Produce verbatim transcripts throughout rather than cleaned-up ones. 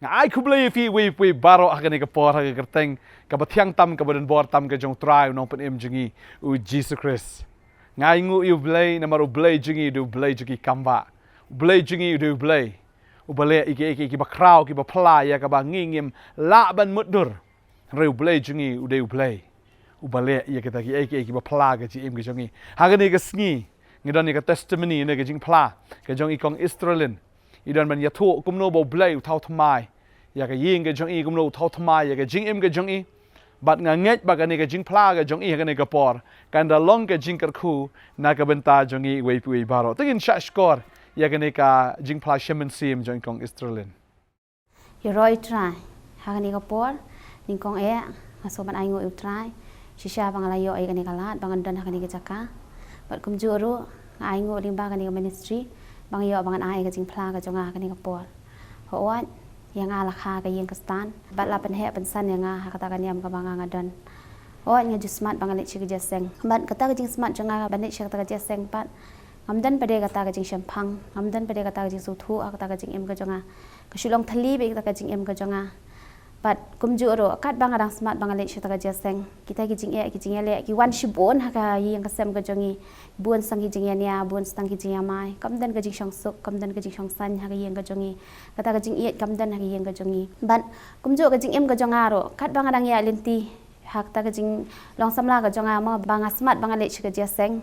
Nga ai khublei ïa phi wei wei baroh ha kane ka por ha ka kyrteng kaba thiang tam kaba donbor tam ka jong U Trai U Nongpynim jong ngi U Jisu Khrist. Nga ainguh ïa U Blei namar U Blei jong ngi u dei U Blei jong ki kam ba, U Blei jong ngi u dei U Blei uba leh ïa ki, ïa ki, ïa kiba khraw kiba phylla ïa kaba ngi ngim lah ban mutdur. Hynrei U Blei jong ngi u dei U Blei uba leh ïa kita ki, ïa ki, ïa kiba phylla ka jingim ka jong ngi. Ha kane ka sngi ngi don ïa ka testimony ne ka jingphla ka jong i Kong Esterlin. I don ban ïathuh kumno ba U Blei u thaw thymmai ïa ka ïing ka jong i, kumno u thaw thymmai ïa ka jingim ka jong i. Bad nga ngeit ba kane ka jingphla ka jong i ha kane ka por kan da long ka jingkyrkhu na ka bynta jong ngi wei wei baroh. Te ngin shah shkor ïa kane ka jingphla shem mynsiem jong i Kong Esterlin. Ïaroh ïa U Trai ha kane ka por, nyngkong eh nga sngewbha ban ainguh ïa U Trai shisha ba nga la ïoh ïa kane ka lad ba ngan don ha kane ka jaka. Bad kumjuh ruh nga ainguh lyngba kane ka ministry ba nga ïoh ba ngan ai ïa ka jingphla ka jong nga ha kane ka por. Hooid, ïa nga la kha ka ïing ka stand bad la pynheh pynsan ïa nga ha kata ka niam kaba nga nga don. Hooid, nga ju smat ba ngan leit sha ka jingïaseng. Bad kata ka jingsmat jong nga ban leit sha kata ka jingïaseng pat, ngam don pat de kata ka jingshemphang, ngam don pat de kata ka jingsngewthuh ha kata ka jingim ka jong nga. Ka shu long thylli beit kata ka jingim ka jong nga. Bad kumjuh ruh katba nga dang smat ba ngan leit sha kata ka jingïaseng, kita ki jingeh ki jingïaleh ki wan shibun ha ka ïing ka sem ka jong ngi. Bun sdang ki jingïania, bun sdang ki jingïamai. Kam don ka jingshongsuk, kam don ka jingshongsaiñ ha ka ïing ka jong ngi. Kata ka jingïeit kam don ha ka ïing ka jong ngi. Bad kumjuh ka jingim ka jong nga ruh katba nga dang ïaid lynti ha kata ka jinglong samla ka jong nga mo ba nga smat ba ngan leit sha ka jingïaseng.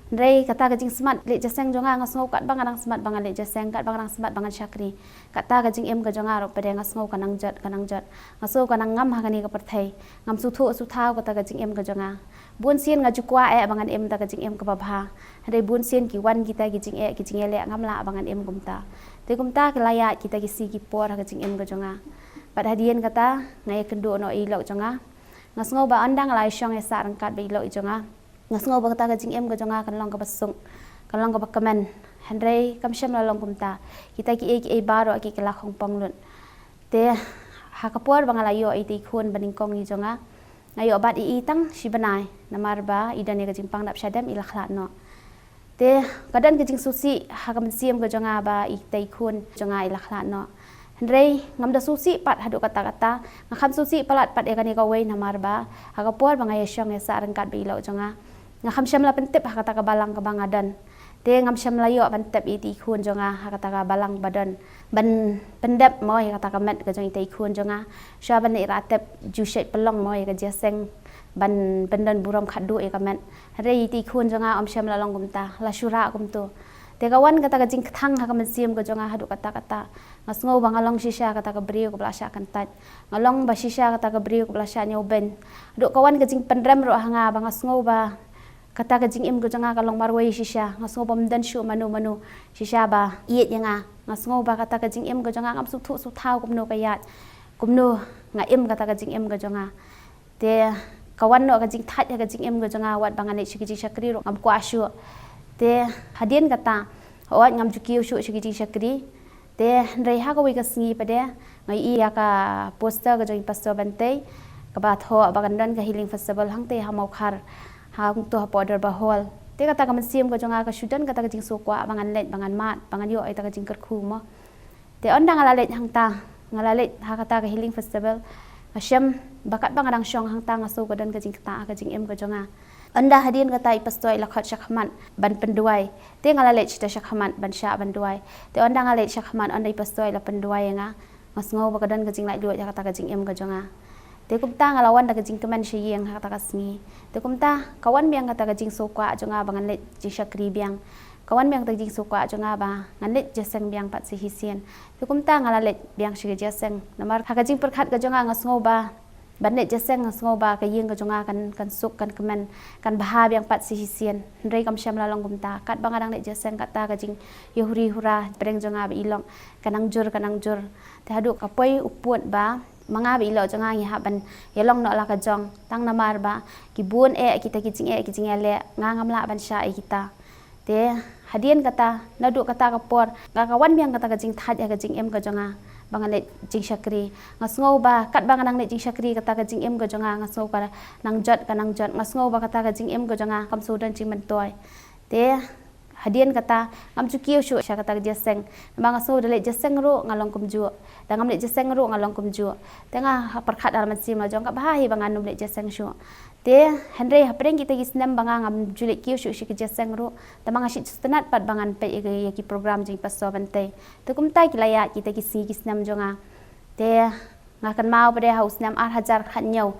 Hynrei kata ka jingsmat leit jingïaseng jong nga, nga sngew katba nga dang smat ba ngan leit jingïaseng, katba nga dang smat ba ngan shakri, kata ka jingim ka jong nga ruh pat de nga sngew ka nang jot, ka nang jot. Nga sngew ka nang ngam ha kane ka pyrthei. Ngam sngewthuh sngewthaw kata ka jingim ka jong nga. Bun sien nga ju kwah eh ba ngan im da ka jingim kaba bha. Hynrei bun sien ki wan kita ki jingeh ki jingïaleh ngam lah ba ngan im kumta. Te kumta ki la ïaid kita ki sngi ki por ha ka jingim ka jong nga. Bad hadien kata nga ïakynduh noh ïa i lok jong nga. Nga sngew ba ynda nga la ïashong ïasah ryngkat bad i lok i jong nga, nga sngew ba kata ka jingim ka jong nga kan long kaba suk, kan long kaba kmen. Hynrei kam shym la long kumta. Kita kiei kiei baroh ki la khongpong lut. Te ha ka por ba nga la ïoh ïa itei i khun ba nyngkong i jong nga, nga ïoh bat ïa i tang shi bnai namar ba i don ïa ka jingpang dap shadem, i la khlad noh. Te ka don ka jingsngewsih ha ka mynsiem ka jong nga ba itei i khun jong nga i la khlad noh. Hynrei ngam da sngewsih pat haduh katta katta, nga kham sngewsih palat pat ïa kane kawei namar ba ha ka por ba nga ïashong ïasah ryngkat bad i lok jong nga, nga kham shym la pyntip ha kata ka balang kaba nga don. Te ngam shym la ïoh ban tip ïa itei i khun jong nga ha kata ka balang ba don ban pyndep mo ïa kata ka met ka jong itei i khun jong nga. Shuwa ban leit rah tip ju shet pynlong mo ïa ka jingïaseng ban pyndon burom khatduh ïa ka met. Hynrei itei i khun jong nga ym shym la long kumta, la shu rah kumto. Te ka wan kata ka jingkthang ha ka mynsiem ka jong nga haduh katta katta. Nga sngew ba nga long shisha kata ka briew kaba la shah kyntait. Nga long ba shisha kata ka briew kaba la shah ñiewbeiñ. Haduh ka wan ka jingpynrem ruh ha nga ba nga sngew ba kata ka jingim ka jong nga ka long marwei shisha. Nga sngew ba ym don shuh mano mano shisha ba ïeit ïa nga. Nga sngew ba kata ka jingim ka jong nga ngam sngewthuh sngewthaw kumno ka ïaid, kumno nga im kata ka jingim ka jong nga. Te ka wan noh ka jingthait ha ka jingim ka jong nga, wat ba ngan leit sha ki jingshakri ruh ngam kwah shuh. Te hadien kata, hooid, ngam ju kiew shuh sha ki jingshakri. Te hynrei ha kawei ka sngi pat de nga ïohi ïa ka poster ka jong i Pastor Bantei kaba thoh ba kan don ka healing festival hangtei ha Mawkhar, hangto hapoh Dorbar Hall. Te kata ka mynsiem ka jong nga ka shu don kata ka jingsngewkwah ba ngan leit, ba ngan mad, ba ngan ïoh ïa kata ka jingkyrkhu mo. Te ynda nga la leit hangta, nga la leit ha kata ka healing festival, nga shem ba katba nga dang shong hangta nga sngew ka don ka jingktah ha ka jingim ka jong nga. Ynda hadien kata i Pastor i la khot shakhmat ban pynduwai. Te nga la leit shata shakhmat ban shah ban duwai. Te ynda nga leit shakhmat, ynda i Pastor i la pynduwai ïa nga, nga sngew ba ka don ka jinglaitluid ha kata ka jingim ka jong nga. Te kumta nga la wan da ka jingkmen sha ïing ha kata ka sngi. Te kumta ka wan biang kata ka jingsngewkwah jong nga ba ngan leit jingshakri biang. Ka wan biang kata ka jingsngewkwah jong nga ba ngan leit jingïaseng biang pat sa shisien. Te kumta nga la leit biang sha ka jingïaseng. Namar ha ka jingpyrkhat ka jong nga, nga sngew ba ban leit jingïaseng, nga sngew ba ka ïing ka jong nga kan, kan suk, kan kmen, kan bha biang pat sa shisien. Hynrei kam shym la long kumta. Katba nga dang leit jingïaseng, kata ka jingïahuri hura pdeng jong nga bad i lok ka nang jur, ka nang jur. Te haduh ka poi u pud ba ma nga bad i lok jong nga ngi hap ban ïalong noh la ka jong. Tang namar ba ki bun eh kita ki jingeh ki jingïaleh, nga ngam lah ban shah ïa kita. Te hadien kata, naduh kata ka por, nga, ka wan biang kata ka jingthait ha ka jingim ka jong nga ba ngan leit jingshakri. Nga sngew ba katba nga dang leit jingshakri, kata ka jingim ka jong nga, nga sngew ka nang jot, ka nang jot. Nga sngew ba kata ka jingim ka jong nga kam shu don jingmyntoi. Te Hadien kata ngam ju kiew shuh sha kata ka jingïaseng. Namar nga sngew da leit jingïaseng ruh nga long kumjuh, da ngam leit jingïaseng ruh nga long kumjuh. Te nga pyrkhat ha mynsiem la jong ka bha hi ba ngan ym leit jingïaseng shuh. Te hynrei hapdeng kita ki snem ba nga ngam ju leit kiew shuh sha ka jingïaseng ruh, tangba nga shu sngewtynnat pat ba ngan peit ïa ki program jong i pastor Bantei. Te kumta ki la ïaid kita ki sngi ki snem jong nga. Te nga kynmaw pat de ha u snem ar hajar khatñiew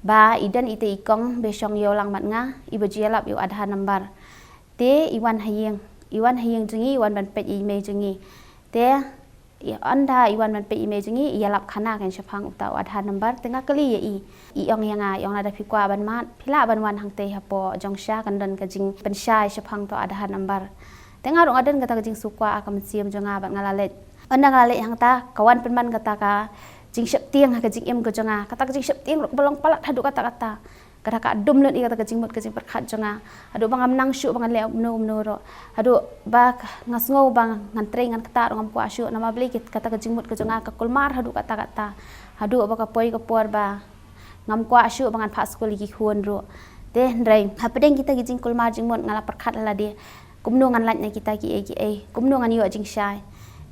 ba i don ita i kong ba shong ïew lang bad nga, iba ju ïalap ïa u Aadhaar number. Te i wan ha ïing, i wan ha ïing jong ngi, i wan ban peit ïa i mei jong ngi. Te i ynda i wan ban peit ïa i mei jong ngi, i ïalap khana kein shaphang uta u Aadhaar number. Te nga kylli ïa i, i ong ïa nga, i ong, lada phi kwah ban mad, phi lah ban wan hangtei hapoh jong sha, kan don ka jingpynshai shaphang uta u Aadhaar number. Te nga ruh nga don kata ka jingsngewkwah ha ka mynsiem jong nga bad nga la leit. Ynda nga la leit hangta, ka wan pynban kata ka jingsheptieng ha ka jingim ka jong nga. Kata ka jingsheptieng ruh kaba long palat haduh katta katta. Ka da ka dum lut ïa kata ka jingmut ka jingpyrkhat jong nga. Haduh ba ngam nang shuh ba ngan leh kumno kumno ruh. Haduh ba nga sngew ba ngan trei ngan ktah ruh ngam kwah shuh, namar balei kata ka jingmut ka jong nga ka kulmar haduh katta katta. Haduh ba ka poi ka por ba ngam kwah shuh ba ngan phah skul ïa ki khun ruh. Te hynrei hapdeng kita ki jingkulmar jingmut nga la pyrkhat ha lade, kumno ngan lait na kita kiei kiei, kumno ngan ïoh jingshai.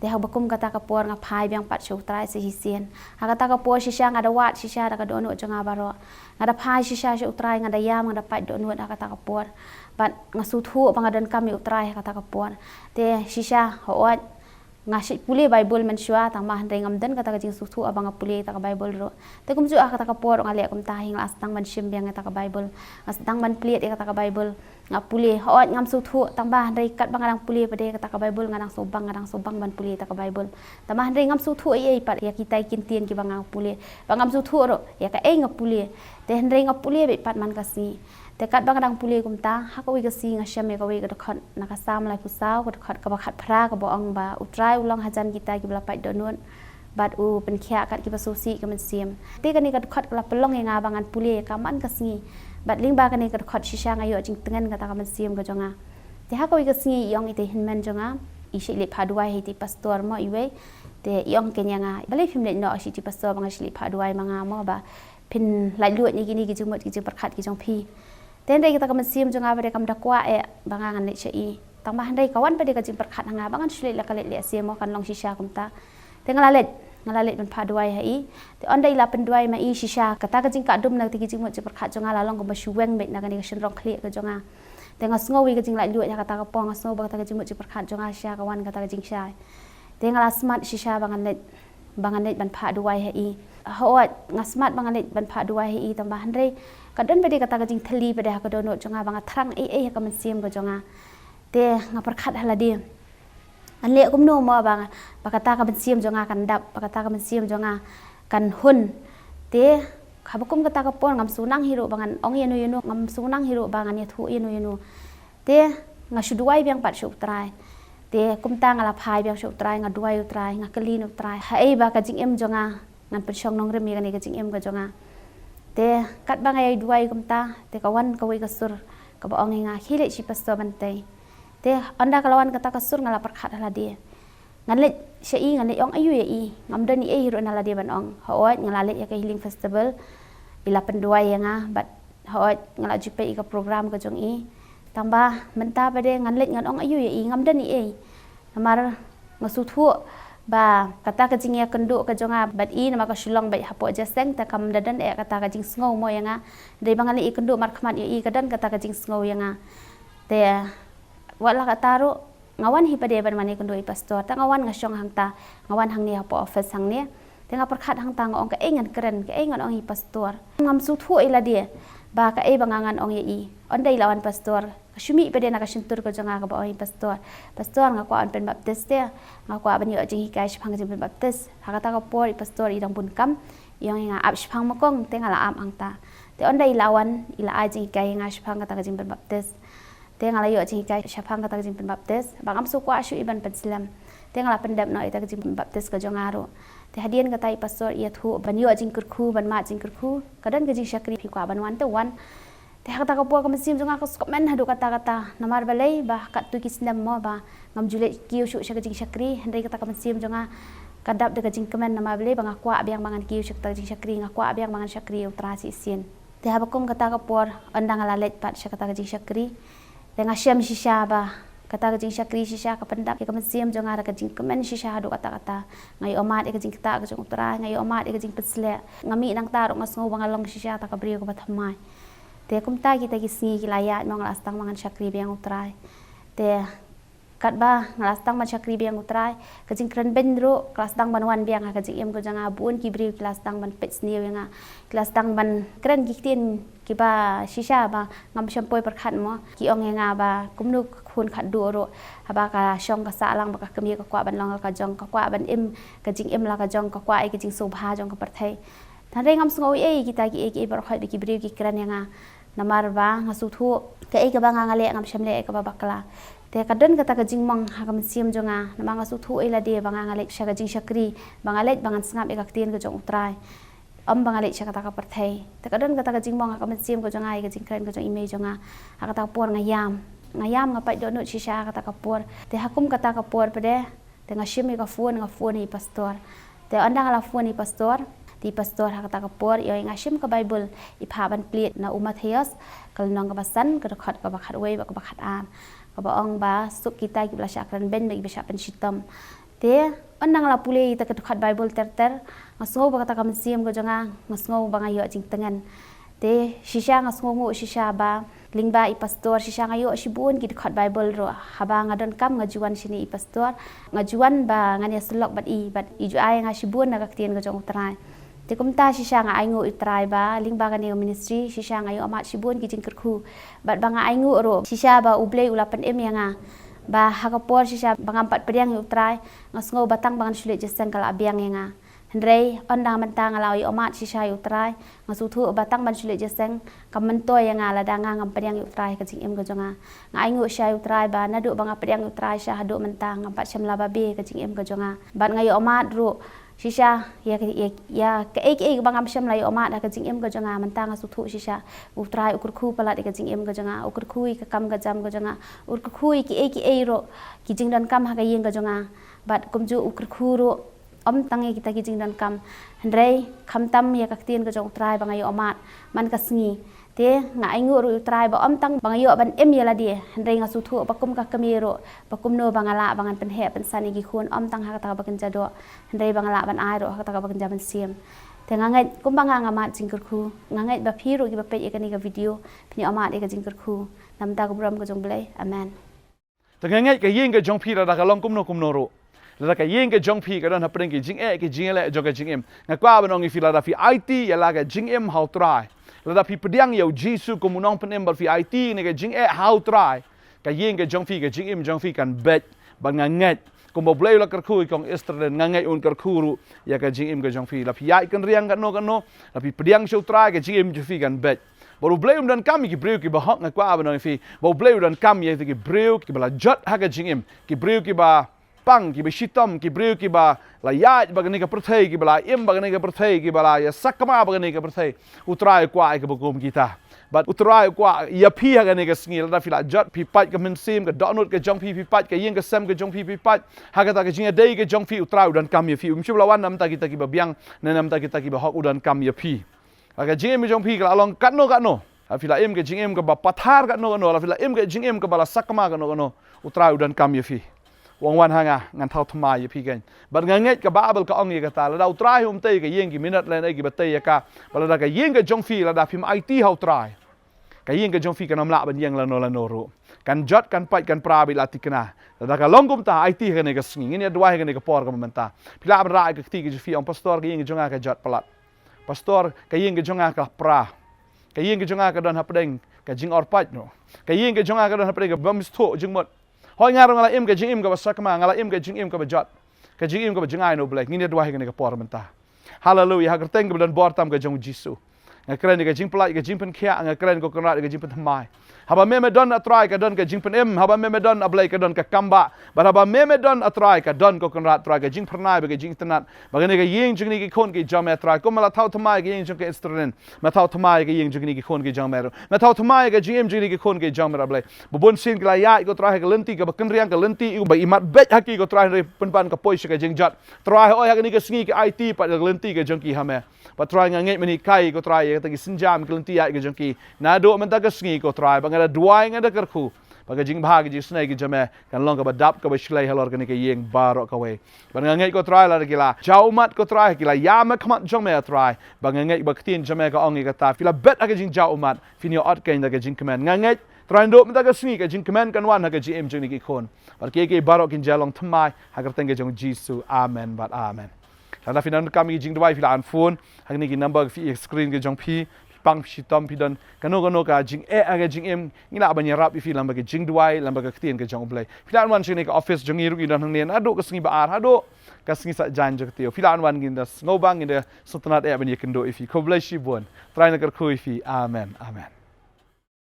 Te haba kum kata ka por nga phai biang pat sha U Trai sa shisien. Ha kata ka por shisha nga da wad shisha da ka dohnud jong nga baroh. Nga da phai shisha sha U Trai, nga da ïam, nga da pait dohnud ha kata ka por. Bad nga sngewthuh ba nga donkam ïa U Trai ha kata ka por. Te shisha, hooid, nga shait pule Baibl mynshuwa, tangba hynrei ngam don kata ka jingsngewthuh haba nga pule kata ka Baibl ruh. Te kumjuh ha kata ka por nga leh kumta hi, nga la sdang ban shim biang ïa kata ka Baibl. Nga sdang ban plied ïa kata ka Baibl. Nga pule, hooid ngam sngewthuh, tangba hynrei katba nga dang pule pat de kata ka Baibl nga dang sngewbang, nga dang sngewbang ban pule kata ka Baibl. Tangba hynrei ngam sngewthuh ei ei pat ïa kita ki ktien kiba nga pule. Ba ngam sngewthuh ruh ïa kaei nga pule. Te hynrei nga pule beit pat man ka sngi. Te katba nga dang pule kumta, ha kawei ka sngi nga shem ïa kawei ka dkhot na ka Salm laiphew saw, ka dkhot kaba khatphra, kaba ong ba U Trai u long hajan kita kiba la pait dohnud bad u pynkhiah kat kiba sngewsih ka mynsiem. Te kane ka dkhot ka la pynlong ïa nga ba ngan pule ïa ka man ka sngi. Bad lyngba kane ka dkhot shisha nga ïoh jingtngen kata ka mynsiem ka jong nga. Te ha kawei ka sngi i ong ita i hynmen jong nga, i shait leit phah duwai ha ita i pastor mo iwei. Te i ong kein ïa nga, balei phim leit noh sha ita i pastor ba nga shait leit phah duwai ma nga mo, ba phin laitluid na kine ki jingmut ki jingpyrkhat ki jong phi. Te hynrei kata ka mynsiem jong nga pat de kam da kwah eh ba nga ngan leit sha i. Tangba hynrei ka wan pat de ka jingpyrkhat ha nga ba ngan shu leit la ka leit lehse mo, kan long shisha kumta. Te nga la leit, nga la leit ban phah duwai ha i. Te ynda i la pynduwai ma i shisha, kata ka jingkah dum na kata ki jingmut jingpyrkhat jong nga la long kumba shu weng beit na kane ka shynrong khlieh ka jong nga. Te nga sngew ïa ka jinglaitluid ha kata ka por, nga sngew ba kata ka jingmut jingpyrkhat jong nga shisha ka wan kata ka jingshai. Te nga la smat shisha ba ngan leit, ba ngan leit ban phah duwai ha i. Hooid, nga smat ba ngan leit ban phah duwai ha i, tangba hynrei ka don pat de kata ka jingthylli pat de ha ka dohnud jong nga ba nga thrang ei ei ha ka mynsiem ka jong nga. Te nga pyrkhat ha lade, ngan leh kumno mo ba, ba kata ka mynsiem jong nga kan dap, ba kata ka mynsiem jong nga kan hun. Te haba kum kata ka por ngam sngewthuh hi ruh ba ngan ong ïano ïano, ngam sngewthuh hi ruh ba ngan ïathuh ïano ïano. Te nga shu duwai biang pat sha U Trai. Te kumta nga la phai biang sha U Trai, nga duwai U Trai, nga kylli na U Trai, haei ba ka jingim jong nga ngan pynshong nongrim ïa kane ka jingim ka jong nga. Te katba nga ïai duwai kumta, te ka wan kawei ka sur kaba ong ïa nga, khie leit sha i pastor Bantei. Te ynda ka la wan kata ka sur nga la pyrkhat ha lade, ngan leit sha i, ngan leit ong aïu ïa i, ngam don ei ei hi ruh na lade ban ong. Hooid nga la leit ïa ka healing festival, i la pynduwai ïa nga bad hooid nga la ju peit ïa ka program ka jong i. Tangba mynta pat de ngan leit ngan ong aïu ïa i, ngam don ei ei. Namar nga sngewthuh ba kata ka jingïakynduh ka jong nga bad i, namar ka shu long beit hapoh jingïaseng, te kam da don eh kata ka jingsngew mo ïa nga. Hynrei ba ngan leit ïakynduh markhmat ïa i ka don kata ka jingsngew ïa nga. Te wat la katta ruh, nga wan hi pat de ban wan ïakynduh ïa i pastor, te nga wan nga shong hangta, nga wan hangne hapoh office hangne. Te nga pyrkhat hangta, nga ong kaei ngan kren, kaei ngan ong ïa i pastor. Ngam sngewthuh ïa lade ba kaei ba nga ngan ong ïa i. Ynda i la wan pastor, ka shu mih pat de na ka shyntur ka jong nga kaba ong ïa i pastor, pastor, nga kwah ban pynbaptis te, nga kwah ban ïoh jinghikai shaphang ka jingpynbaptis. Ha kata ka por i pastor i dang bun kam, i ong ïa nga ap shaphang ma kong, te nga la ap hangta. Te ynda i la wan, i la ai jinghikai ïa nga shaphang kata ka jingpynbaptis. Te nga la ïoh jinghikai shaphang kata ka jingpynbaptis, ba ngam shu kwah shuh i ban pynslem. Te nga la pyndep noh ïa kata ka jingpynbaptis ka jong nga ruh. Te hadien kata i pastor i ïathuh ban ïoh jingkyrkhu, ban mad jingkyrkhu, ka don ka jingshakri, phi kwah ban wan te wan. Te ha kata ka por ka mynsiem jong nga ka sngewkmen haduh katta katta. Namar balei, ba katto ki snem mo ba ngam ju leit kiew shuh sha ka jingshakri, hynrei kata ka mynsiem jong nga ka dap da ka jingkmen, namar balei, ba nga kwah biang ba ngan kiew sha kata ka jingshakri, nga kwah biang ba ngan shakri ïa U Trai shisien. Te haba kum kata ka por, ynda nga la leit pat sha kata ka jingshakri, te nga shem shisha ba Kata ka jingshakri shisha ka pyndap ïa ka mynsiem jong nga da ka jingkmen shisha haduh katta katta. Nga ïohmad ïa ka jingktah ka jong U Trai, nga ïohmad ïa ka jingpynshlur. Nga mih nangta ruh nga sngew ba nga long shisha kata ka briew kaba thymmai. Te kumta kita ki sngi ki la ïaid mo nga la sdang ba ngan shakri biang U Trai. Te katba nga la sdang ban shakri biang U Trai, ka jingkren beiñ ruh ka la sdang ban wan biang ha ka jingim ka jong nga. Bun ki briew ki la sdang ban peit sniew ïa nga, ki la sdang ban kren ki ktien kiba shisha ba ngam shym poi pyrkhat mo. Ki ong ïa nga ba kumno ka khun khatduh ruh, haba ka shong ka sah lang bad ka kmie ka kwah ban long la ka jong, ka kwah ban im ka jingim la ka jong, ka kwah ïa ka jingsngewbha jong ka pyrthei. Hynrei ngam sngew ei ei kita kiei kiei baroh ba ki briew ki kren ïa nga. Namar ba nga sngewthuh kaei kaba nga nga leh ngam shym leh ïa kaba bakla. Te ka don kata ka jingmong ha ka mynsiem jong nga, namar nga sngewthuh ïa lade ba nga nga leit sha ka jingshakri, ba nga leit ba ngan sngap ïa ka ktien ka jong U Trai, ym ba nga leit sha kata ka pyrthei. Te ka don kata ka jingmong ha ka mynsiem ka jong nga ïa ka jingkren ka jong i mei jong nga. Ha kata ka por nga ïam, nga ïam, nga pait dohnud shisha ha kata ka por. Te ha kum kata ka por pat de, te nga shim ïa ka phone, nga phone ïa i pastor. Te ynda nga la phone ïa i pastor, te i pastor ha kata ka por i ong ïa nga, shim ka Bible, i phah ban plie na u Mathaios, ka lynnong kaba san, ka dkhot kaba khatwei bad kaba khatar, kaba ong ba suk kita kiba la shah kren beiñ bad kiba shah pynshitom. Te ynda nga la pule ïa kata ka dkhot Bible ter ter, nga sngew ba kata ka mynsiem ka jong nga, nga sngew ba nga ïoh jingtngen. Te shisha nga sngewnguh shisha ba lyngba i pastor shisha nga ïoh shibun ki dkhot Bible ruh. Haba nga donkam nga ju wan shane i pastor, nga ju wan ba ngan ïasyllok bad i, bad i ju ai ïa nga shibun na ka ktien ka jong U Trai. Te kumta shisha nga ainguh ïa U Trai ba lyngba kane ka ministry shisha nga ïohmad shibun ki jingkyrkhu. Bad ba nga ainguh ruh shisha ba U Blei u la pynim ïa nga, ba ha ka por shisha ba ngam pat pdiang ïa U Trai, nga sngew ba tang ba ngan shu leit jingïaseng ka la biang ïa nga. Hynrei ynda mynta nga la ïohmad shisha ïa U Trai, nga sngewthuh ba tang ban shu leit jingïaseng kam myntoi ïa nga lada nga ngam pdiang ïa U Trai ha ka jingim ka jong nga. Nga ainguh shisha ïa U Trai ba naduh ba nga pdiang ïa U Trai shisha haduh mynta ngam pat shym la babe ha ka jingim ka jong nga. Bad nga ïohmad ruh shisha ïa ka, ïa, ïa kaei kaei ba ngam shym la ïohmad ha ka jingim ka jong nga, mynta nga sngewthuh shisha U Trai u kyrkhu palat ïa ka jingim ka jong nga, u kyrkhu ïa ka kam ka jam ka jong nga, u kyrkhu ïa kiei kiei ruh ki jingdonkam ha ka ïing ka jong nga. Bad kumjuh u kyrkhu ruh ym tang ïa kita ki jingdonkam, hynrei khamtam ïa ka ktien ka jong U Trai ba nga ïohmad man ka sngi. Te nga ainguh ruh ïa U Trai ba ym tang ba nga ïoh ban im ïa lade, hynrei nga sngewthuh ba kum ka kmie ruh, ba kumno ba nga lah ba ngan pynheh pynsan ïa ki khun ym tang ha kata kaba kynja doh, hynrei ba nga lah ban ai ruh ha kata kaba kynja mynsiem. Te nga ngeit kumba nga nga mad jingkyrkhu, nga ngeit ba phi ruh kiba peit ïa kane ka video phin ïohmad ïa ka jingkyrkhu. Na ka bynta ka burom ka jong U Blei. Amen. Te nga ngeit ka ïing ka jong phi lada ka long kumno kumno ruh, lada ka ïing ka jong phi ka don hapdeng ki jingeh ki jingeh jong ka jingim, nga kwah ban ong ïa phi, lada phi aiti ïa la ka jingim ha U Trai, lada phi pdiang ïa U Jisu kum U Nongpynim bad phi aiti ïa ka jingeh ha U Trai, ka ïing ka jong phi, ka jingim jong phi kan beit. Bad nga ngeit kumba U Blei u la kyrkhu ïa i kong Esther, nga ngeit un kyrkhu ruh ïa ka jingim ka jong phi. La phi ïaid kynriang katno katno, la phi pdiang sha U Trai, ka jingim jong phi kan beit. Bad U Blei um donkam ïa ki briew kiba hok, nga kwah ban ong ïa phi ba U Blei u donkam ïa ki briew kiba la jot ha ka jingim, ki briew kiba pang, kiba shitom, ki briew kiba la ïaid bad kane ka pyrthei, kiba la im bad kane ka pyrthei, kiba la ïa sakma bad kane ka pyrthei. U Trai u kwah ïa kiba kum kita. Bad U Trai u kwah ïa phi ha kane ka sngi, lada phi la jot, phi pait ka mynsiem, ka dohnud ka jong phi, phi pait ka ïing ka sem ka jong phi, phi pait ha kata ka jingïadei ka jong phi, U Trai u donkam ïa phi. Um shym la wan na ka bynta kita kiba biang ne na ka bynta kita kiba hok, u donkam ïa phi. Ha ka jingim ka jong phi ka la long katno katno, la phi la im ka jingim kaba pathar katno katno, la phi la im ka jingim kaba la sakma katno katno, U Trai u donkam ïa phi. U ong, wan ha nga, ngan thaw thymmai ïa phi kein. Bad nga ngeit ka Baibl ka ong ïa kata, lada U Trai um tei ïa ka ïing, ki minot lane kiba tei ïa ka. Bad lada ka ïing ka jong phi, lada phim aiti ha U Trai, ka ïing ka jong phi kan ym lah ban ïeng lano lano ruh. Kan jot, kan pait, kan pra bad la thikna. Lada ka long kumta, aiti ha kane ka sngi. Ngin ïa duwai ha kane ka por kaba mynta. Phi lah ban rah ïa ka kti ka jong phi, ong, Pastor, ka ïing ka jong nga ka jot palat. Pastor, ka ïing ka jong nga ka pra. Ka ïing ka jong nga ka don hapdeng ka jingor pait noh. Ka ïing ka jong nga ka don hapdeng ka bym sngewthuh jingmut. Hooid, nga ruh nga la im ka jingim kaba sakma, nga la im ka jingim kaba jot, ka jingim kaba jngai na U Blei. Ngin ïa duwai ha kane ka por mynta. Haleluia, ha ka kyrteng kaba don bor tam ka jong U Jisu. Nga kren ïa ka jingpyllait, ka jingpynkhiah, nga kren, ko Kynrad, ïa ka jingpynthymmai. Haba me me don, A Trai, ka don ka jingpynim, haba me me don, A Blei, ka don ka kam ba. Bad haba me me don, A Trai, ka don, ko Kynrad, Trai, ka jingphyrnai bad ka jingitynnad. Ba kane ka ïing jong kine ki khun ki jong me, A Trai, kum me la thaw thymmai ïa ka ïing jong ka Esther Rin, me thaw thymmai ïa ka ïing jong kine ki khun ki jong me ruh. Me thaw thymmai ïa ka jingim jong kine ki khun ki jong me ruh, A Blei. Ba bun sien ki la ïaid, ko Trai, ha ka lynti kaba kynriang, ka lynti ba i mat beit ha ki, ko Trai, hynrei pynban ka poi sha ka jingjot. Trai, hooid, ha kane ka sngi ki aiti pat ïa ka lynti ka jong ki ha me. Bad Trai, nga ngeit men hikai, ko Trai, ïa kita ki sienjam, ki lynti ïaid ka jong ki. Naduh mynta ka sngi, ko Trai, ba nga da duwai, nga da kyrkhu. Ba ka jingbha ka jingisynei ka jong me kan long kaba dap kaba shlei halor kane ka ïing baroh kawei. Ba nga ngeit ko Trai lada ki la jaw ummat ko Trai, ki la ïa me khmat jong me Trai. Ba nga ngeit ba ktien jong me ka ong ïa kata, phi la bet ha ka jingjaw ummat, phin ïoh ot keiñ da ka jingkmen. Nga ngeit Trai, naduh mynta ka sngi ka jingkmen kan wan ha ka jingim jong kine ki khun. Bad kiei kiei baroh kin jia long thymmai ha ka kyrteng ka jong Jisu. Amen bad amen. Lada phi donkam ïa ki jingduwai phi lah ban phone ha kine ki number phi ïa screen ka jong phi. Phi pang phi shitom phi don kano kano ka jingeh ha ka jingim, ngi lah ban ïarap ïa phi lyngba ka jingduwai, lyngba ka ktien ka jong U Blei. Phi lah ban wan sha kane ka office jong ngi ruh, ngi don hangne naduh ka sngi ba ar haduh ka sngi Saitjaiñ jong ka taïew. Phi lah ban wan, ngin da sngewbang, ngin da sngewtynnat eh ban ïakynduh ïa phi. Khublei shibun. Trai un kyrkhu ïa phi. Amen. Amen.